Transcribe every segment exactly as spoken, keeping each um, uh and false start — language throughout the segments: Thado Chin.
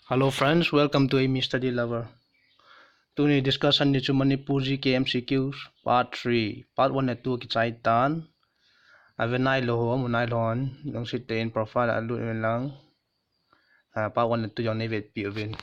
Hello friends, welcome to Amy Study Lover. Tuni discussion ni chu Manipur G K M C Qs part three, part one le two kichai tan. Ave nailou ho, amu nailou hon, lungset tah in profile a lut uvin lang. Ah, part one le two jong nei vetpi uvin.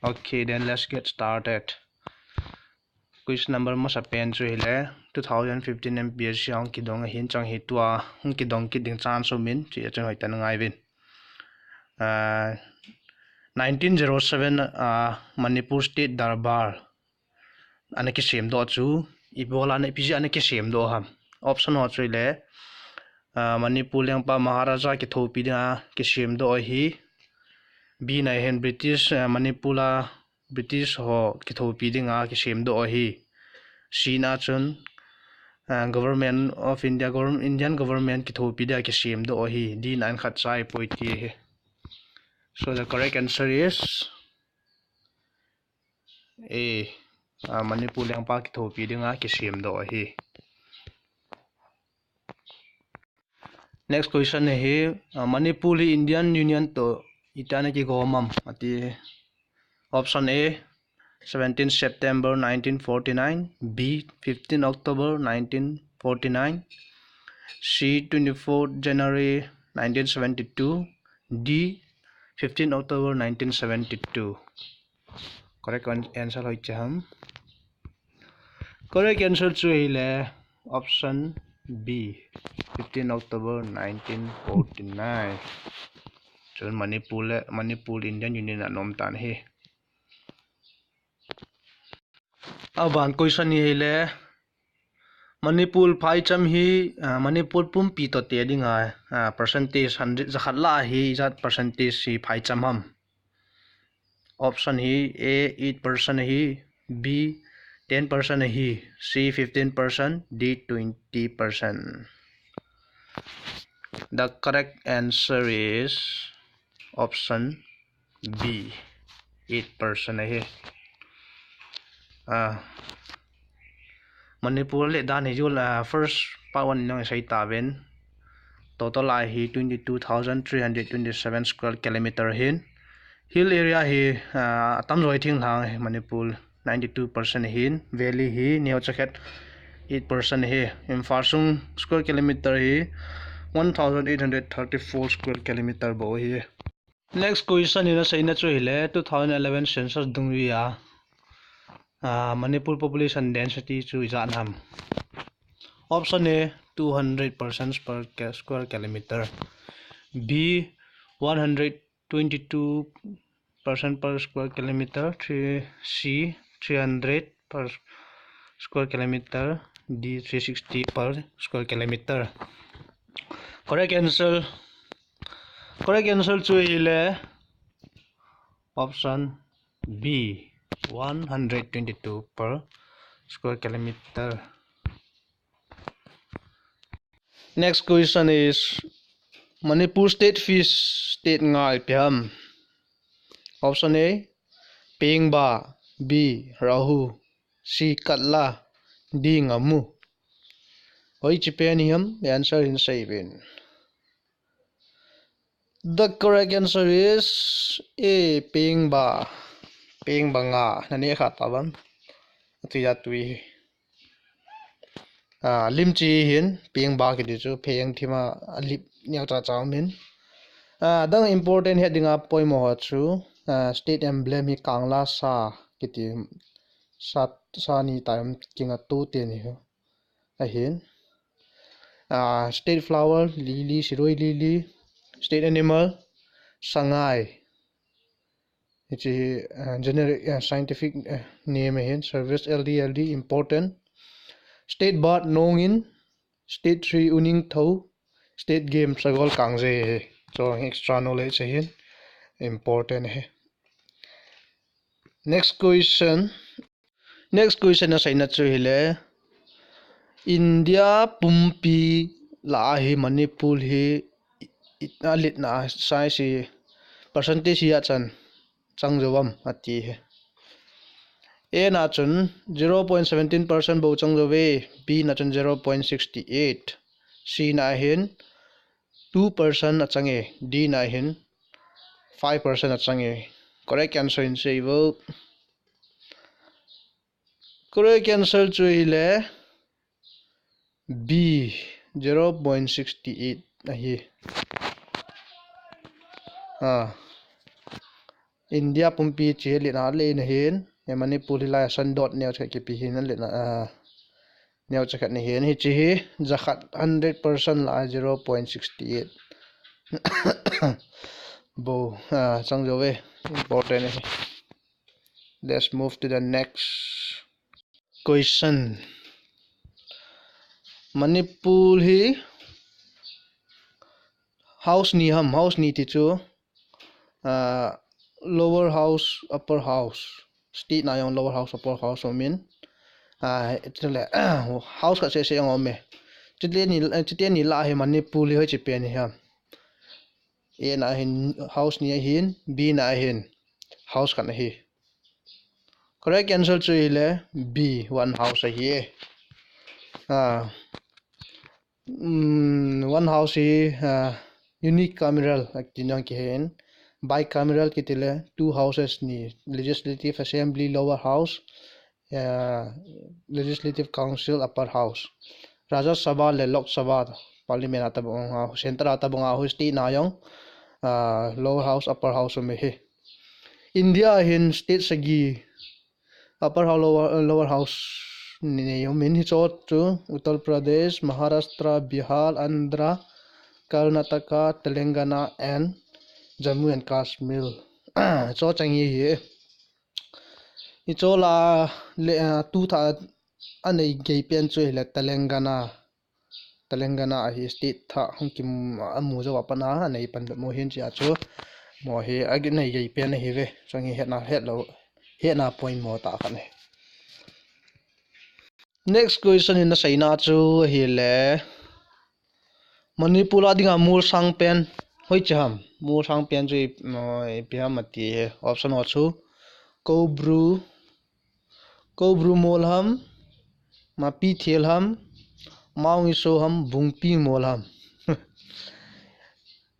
Okay, then let's get started. Question number masapen chu hile, two thousand fifteen M P S C a hung kidong ahin, chang hi tua hung kidong kit ding chance um in, hiche a chun hoitah in ngai uvin. Ah, nineteen zero seven, ah, Manipur State Darbar ana kisemdoh chu, ibola ana, ipi jeh a ana kisemdoh ham. Option ho chu hile, ah, Manipur lengpa Maharaja kithopi dinga kisemdoh ahi. B na hin British, ah, Manipur a British ho kithopi dinga kisemdoh ahi. C na chun, ah, Government of India, govern-, Indian government kithopi dinga kisemdoh ahi. D na in khat cha ahipoi ti ahi. So the correct answer is A, ah, Manipur lengpa kithopi dinga kisemdoh ahi. Next question ahi, ah, Manipur hi Indian Union toh itih a ana kigom ham ati. Option A, seventeen September nineteen forty-nine, B, fifteen October nineteen forty-nine, C, twenty-fourth January nineteen seventy-two, D, fifteen October nineteen seventy-two. Correct an-, answer hoiche ham. Correct answer chu hile option B, fifteen October nineteen forty-nine. Chun Manipur le, Manipur Indian Union a ana um tan ahi. Aban question hi hile, Manipur phaicham hi, ah, Manipur pumpi toh te dinga, ah, percentage hundred, jakhat lah a hi ijat percentage hi phaicham ham. Option hi A, eight percent ahi, B, ten percent ahi, C, fifteen percent, D, twenty percent. The correct answer is option B, eight percent ahi. Ah, Manipur le dan hi jul, ah, first part one in jong isei tauvin. Total a hi twenty-two thousand three hundred twenty-seven square kilometer ahin. Hill area hi, ah, atamjo hi thinglhang ahi Manipur, ninety-two percent ahin. Valley hi neocha khat, eight percent ahi. Imphal sung square kilometer hi one thousand eight hundred thirty-four square kilometer bou ahi. Next question in aseina chu hile, two thousand eleven census dungjuia, ah, Manipur population density chu ijat ham. Option A, two hundred persons per ki-, square kilometer. B, one hundred twenty-two person per square kilometer. Three, C, three hundred per square kilometer. D, three sixty per square kilometer. Correct answer Correct answer chu hile option B, one hundred twenty-two per square kilometer. Next question is, Manipur state fish state nga ipi ham? Option A, Pengba, B, Rohu, C, Katla, D, Ngamu. Hoiche pen ham, the answer in seven. The correct answer is A, Pengba. Pengba nga, naneh kha tauvem. Atu ya tui hi. Ah, lim chi hin, Pengba kiti chu, pheng thima, alip niau cha cha min. Ah, dang important het dinga poimo ho chu, ah, state emblem hi Kangla sa kiti, sa, sa ni tai kinga tu te ni ho. Ahin. Ah, state flower, lily, siroi lily. State animal, sangai. Hiche hi, ah, generic, ah, scientific, ah, name ahin. Service L D, L D, important. State bird, nongin. State tree, uningtho. State game, sagol kangjei ahi. So, extra knowledge ahin. Important ahi. Next question. Next question aseina chu hile, India pumpi lah a hi Manipur hi i-, i-, aletna size hi percentage hi ijat chan chang jou ham ati hi. A na chun zero point seventeen percent bou chang jou ve, B na chun zero point six eight, C na hin two percent achang e, D na hin five percent achang e. Correct answer in sei vo. Correct answer chu ahile B, zero point six eight ahi. Ah. India pumpi chu len a len ahin, e Manipur hilai a san dot neo chakhat kipe hin a len a, ah, neo chakhat ni hin, hiche hi jakhat hundred percent lah a zero point six eight. Bo, ah, chang jo ve, important ahi. Let's move to the next question. Manipur hi house ni ham, house ni ti chu, ah, lower house, upper house. State na jong lower house, upper house umin. Ah, chule, house khat sese jong ume. Chuteni, chuteni lah a hi Manipur hi hoiche pen hi ham. A na hin house ni ahin, B na hin house khat ahi. Correct answer chu ahile B, one house ahi e. Ah, um, one house hi, ah, unicameral, ah, ti nang kihen. Bicameral kiti le two houses ni, Legislative Assembly, Lower House, ah, Legislative Council, Upper House. Rajya Sabha le Lok Sabha, Parliament a tabang a, Centre a tabang a, hu state na jong, ah, Lower House, Upper House ume hi. India hin state sagi, Upper House, Lower, Lower House ni nei umin, hicho chu Uttar Pradesh, Maharashtra, Bihar, Andhra, Karnataka, Telangana and Jammu and Kashmir. Hicho chang hi hi. Hicho lah a le, ah, tu tha a nei gei pen chu ahile Telangana. Telangana ahi, state thah hung kimu jou a pat a anei pan bep mo hin chia chu. Mo hi anei gei pen ahi ve. Chang hi hetna, het lou, hetna point mo tah khat ahi. Next question in a seina chu ahile, Manipur a dinga mol sang pen hoiche ham? Mol sang pen chu i, mo, ipi ham ati hi. Option ho chu Koubru, Koubru mol ham, Mapithel ham, Maung Iso ham, Bungpi mol ham.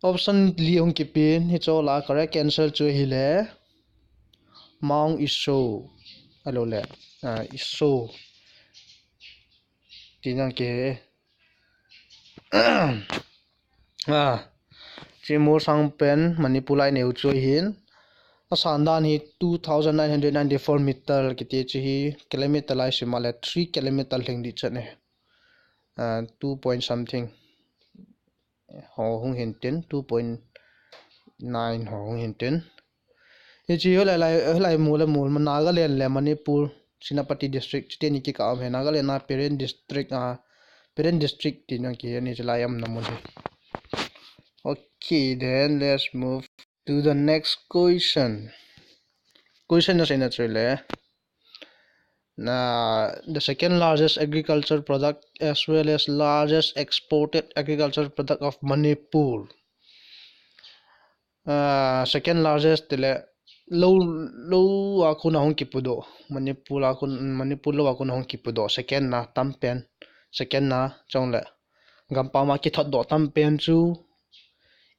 Option li hung kipen, hicho lah a correct answer chu ahile Maung Iso. Alo le, ah, Iso. Ti nang ke. Ah, chi mol sang pen Manipur lai neo chu ahin. Asan dan hi two thousand nine hundred ninety-four meter kiti chu hi, kilometer lai sim a le three kilometer lhing ding chan e. Ah, two point something ho hung hin tin, two point nine ho hung hin tin. Hichi hi lai, lai, lai mol le mol, Nagaland le Manipur, Senapati district, chuteni kikah um hi, Nagaland a Peren district a, Peren district ti nang kihe ni chu lai umna mun hi. Okay, then let's move to the next question. Question na seina chu le. Na, the second largest agriculture product as well as largest exported agriculture product of Manipur. Ah, second largest tile lou, lou a kon a hung kipudoh. Manipur a kon, Manipur lou a kon a hung kipudoh. Second na tam pen. Second na chong le. Gampam a kithot doh tam pen chu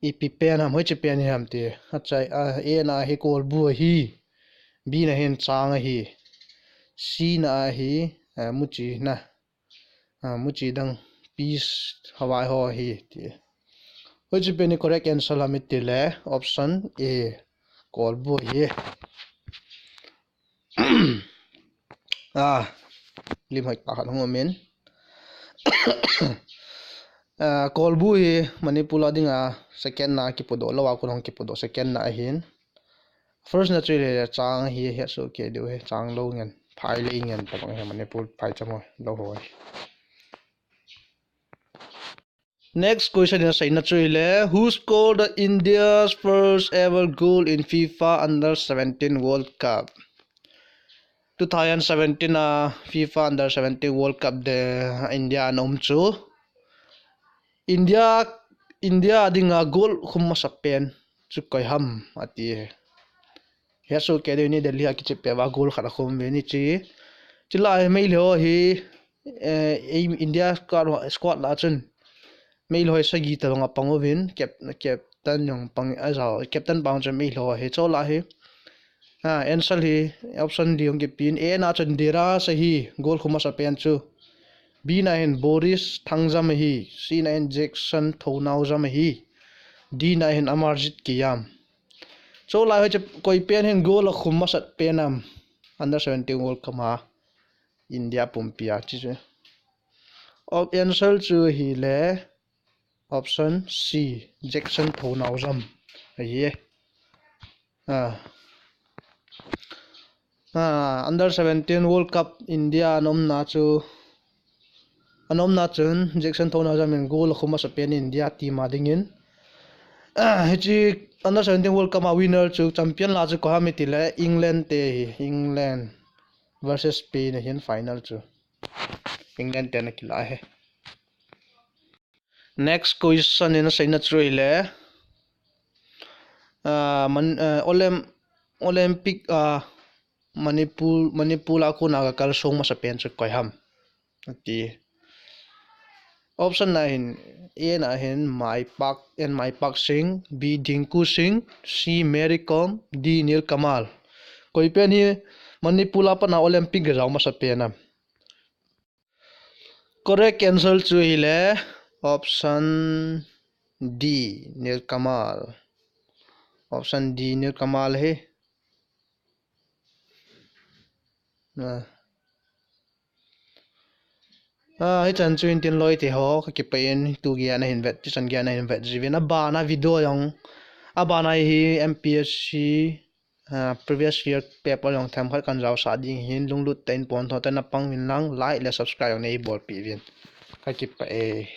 ipi pen ham, hoiche pen hi ham ti. Achai, a, A na hi kolbu ahi. B na hin chang ahi. C na ahi, a, muchi na. A, muchi dang peas hawai ho ahi ti. Hoiche pen hi correct answer ham iti le option A. Kolbu ahi. Ah, lim hoi pa khat hung umin. Ah, kolbu hi Manipur a dinga second na kipudoh, lou a kon a hung kipudoh second na ahin. First na chu le chang hi, hi so ke diu hi, chang lou ngen, phai lei ngen tabang hi Manipur phai chamo lou ho. Next question in a seina chu le, who scored the India's first ever goal in FIFA Under seventeen World Cup? Two thousand seventeen a FIFA Under seventeen World Cup de India ana um chu. India, India dinga goal khum masa pen chu koi ham ati. Hi so ke de ni Delhi a kichep pe va goal khat a khum ve ni chi. Chi lai mei le ho hi, eh, ei India squad, squad la chun mei le ho sagi tabang a pang uvin, cap, captain jong pang a jao, captain pang chun mei le ho hi cho la hi. Ah, answer hi option D hung kipen. A na chun Dera Sahi goal khum masa pen chu. B na hin Boris Thangjam ahi. C na hin Jackson Thounaojam ahi. D na hin Amarjit Kiyam. Chu lai ho chu koi pen hin goal akhum masat pen am? Under seventeen World Cup a India pumpi a chi chu. Op answer chu hile option C, Jackson Thounaojam ahi. Ah. Ah, under seventeen World Cup India anomna chu, anomna chun Jackson Thounaojam in goal akhum masa pen India team a dingin. Ah, hichi under seventeen World Cup a winner chu, champion la chu koi ham itile England te hi, England versus Spain ahin final chu. England te na kila hi. Next question in aseina chu hile, ah, man, ah, Olymp-, Olympic, ah, Manipur, Manipur a kona kakal song masa pen chu koi ham? Ati. Option na hin, A na hin Maipak, N Maipak Singh, B Dinku Singh, C Mary Kom, D Nilkamal. Koi pen hi Manipur a pat a Olympic gajao masa pen am? Correct answer chu hile option D, Nilkamal. Option D, Nilkamal hi. Ah. Ah, hichan chu intin loi te ho, kakipah in tu geiya nahin vet, hichan geiya nahin vet jiuvin. Abana video jong, abana hi M P S C, ah, previous year paper jong themkhat kahin jaosah ding ahin, lunglut tah in pon tho tah in napang uvin lang, like le subscribe jong neibolpeh uvin. Kakipah e.